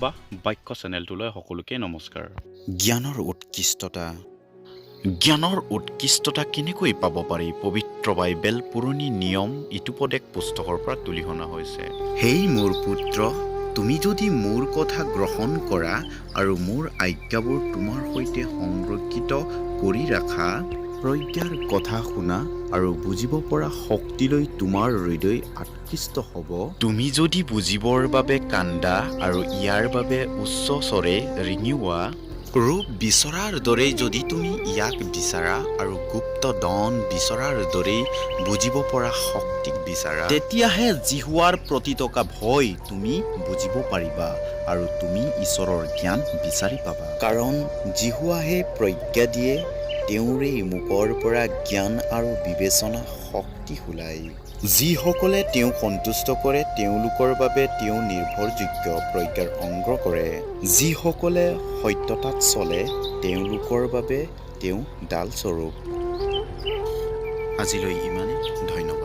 বা বাক্য চেনেলটোলৈ সকলোকে নমস্কাৰ। জ্ঞানৰ উৎকৃষ্টতা। জ্ঞানৰ উৎকৃষ্টতা কেনেকৈ পাব পাৰি, পবিত্ৰ বাইবেল পুৰণি নিয়ম ইতোপদেশ পুস্তকৰ পৰা তুলি অনা হৈছে। হেই মোৰ পুত্ৰ, তুমি যদি মোৰ কথা গ্ৰহণ কৰা আৰু মোৰ আজ্ঞাবোৰ তোমাৰ সৈতে সংৰক্ষিত কৰি ৰাখা, প্ৰজ্ঞাৰ কথা শুনা আৰু বুজিব পৰা শক্তিলৈ তোমাৰ হৃদয় আকৃষ্ট হ'ব। তুমি যদি বুজিবৰ বাবে কান্দা আৰু ইয়াৰ বাবে উচ্চ স্বৰে ৰিঙিওৱা, ৰূপ বিচৰাৰ দৰেই যদি তুমি ইয়াক বিচাৰা আৰু গুপ্ত ধন বিচৰাৰ দৰেই বুজিব পৰা শক্তিক বিচাৰা, তেতিয়াহে যিহোৱাৰ প্ৰতি থকা ভয় তুমি বুজিব পাৰিবা আৰু তুমি ঈশ্বৰৰ জ্ঞান বিচাৰি পাবা। কাৰণ যিহোৱাহে প্ৰজ্ঞা দিয়ে, তেওঁৰেই মুখৰ পৰা জ্ঞান আৰু বিবেচনা শক্তি ওলায়। যিসকলে তেওঁক সন্তুষ্ট কৰে, তেওঁলোকৰ বাবে তেওঁ নিৰ্ভৰযোগ্য প্ৰজ্ঞাৰ সংগ্ৰহ কৰে। যিসকলে সত্যতাত চলে, তেওঁলোকৰ বাবে তেওঁ ঢালস্বৰূপ। আজিলৈ ইমানেই, ধন্যবাদ।